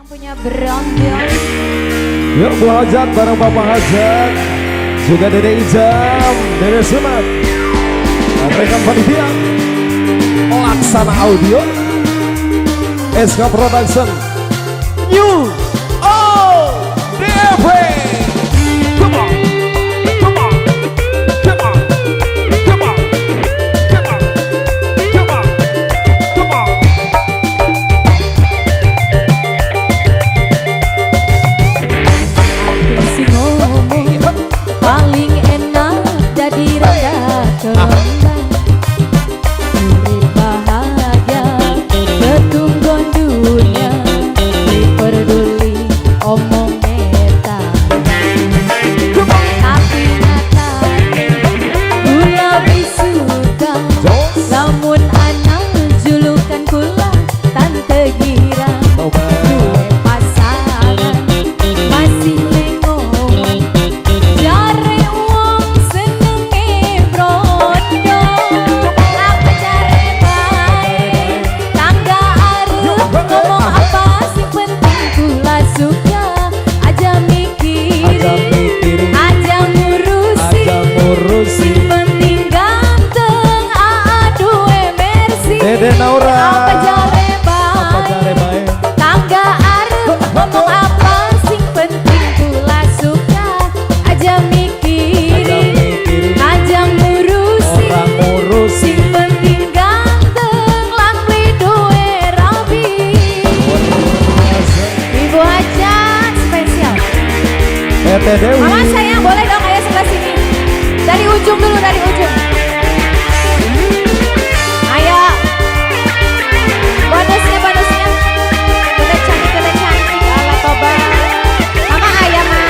Yang punya brondong. Yuk Bu Hajat bareng Bapak Hajat, juga Dede Ijam, Dede Sunat, rekan panitia, Laksana Audio, SK Production, New O DP. Come on, come on, come on, come on, come on, come on, come on. Aku sing ngomong paling enak jadi rada kembang. Urip bahagia ketunggon dunia, beli peduli omong eta. Tapi nyata kula lebih suka lamun anak julukan kula Tante Gira. Duwe pasangan masih lengoan, jare wong senenge brondo. Apa jare bae tangga arep ngomong apa sing penting kula suka. Aja mikirin, aja ngurusi, Aja ngurusi. Sing penting ganteng aduh mercy. Dede Naura. Apa jare Apa jare bae bae? tangga arep ngomong apa sing penting kula suka. Aja mikirin, aja ngurusi, Orang ngurusi. Sing penting ganteng lan beli duwe rabi. Ibu Hajat spesial. Tete Dewi. Mama sayang boleh dong ayo sebelah sini. Dari ujung dulu, dari ujung. Ayo. Bonusnya, bonusnya. Kena cantik, kena cantik. Ala toba. Mama ayah mah.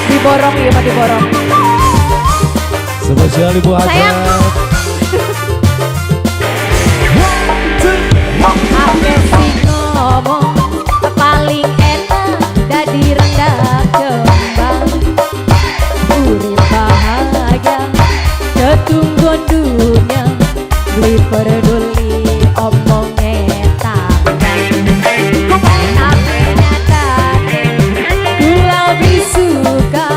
Diborong iya mah diborong. Spesial Ibu Hajat. Sayang. Aku sing ngomong paling enak dadi rendah kembang. Urip bahagia ketunggon dunia, beli peduli omong tangga. Tapi nyatane kula lebih suka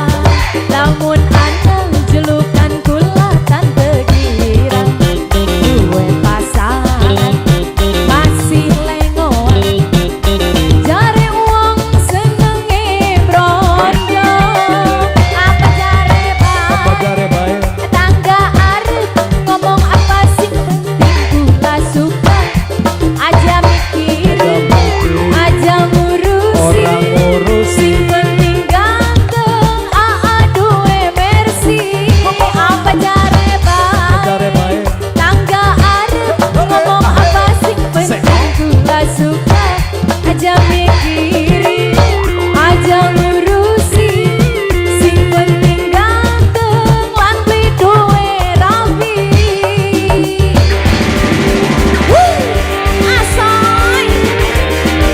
lamun anak julukan kula Tante Gira. Duwe pasangan masih lengoan, jare wong senenge brondo. Apa jare Apa bae jare bae? tangga arep ngomong apa sing penting kula suka. Aja mikirin, aja ngurusi, Orang ngurusi. Sing penting ganteng duwe mercy. Apa jare Apa bae jare bae? tangga arep ngomong apa sing penting kula suka. Aja mikirin, aja ngurusi, sing penting ganteng lan beli duwe rabi. Wuh, asoy.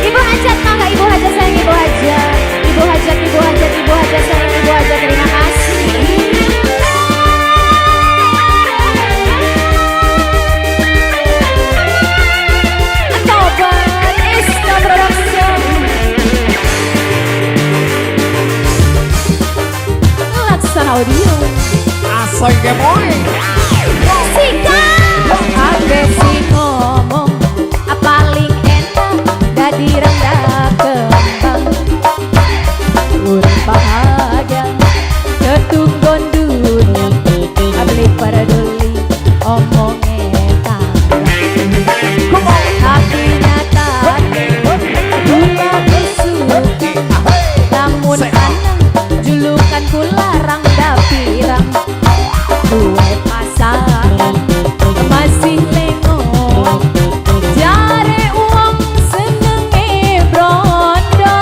Ibu Hajat mangga, Ibu Hajat sayang, Ibu Hajat. Ibu Hajat, Ibu Hajat, Ibu Hajat sayang, Ibu Hajat, terima kasih. Tobat SK Production Laksana Audio. Asoy gemoy. Sikat. Aku sing ngomong paling enak dadi rendah kembang. Urip bahagia ketunggon dunia, beli peduli omong tangga. Tapi nyatane kula suka lamun anak julukan kula rangda pirang. Duwe pasangan masih lengo, jare wong senenge brondo.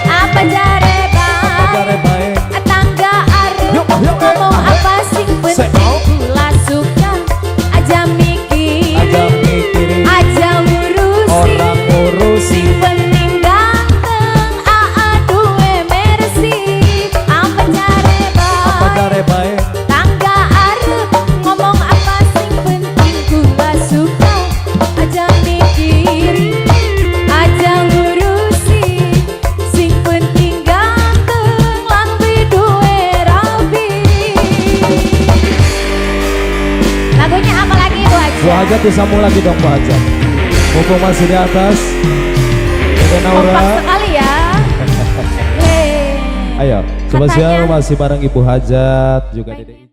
Apa jare Apa bae jare bae? tangga arep Yuk, yuk, ngomong apa sing penting kula suka. Aja Aja mikirin, mikirin. Aja ngurusi, Orang ngurusi. Sing penting ganteng duwe mercy. Apa jare Apa bae jare bae? tangga arep ngomong apa sing penting kula suka. Aja Bu Hajat disambung lagi dong Bu Hajat. Mumpung masih di atas. Dede Naura. Kompak sekali ya. Hey. Ayo, coba Katanya- siang masih bareng Ibu Hajat juga Dede.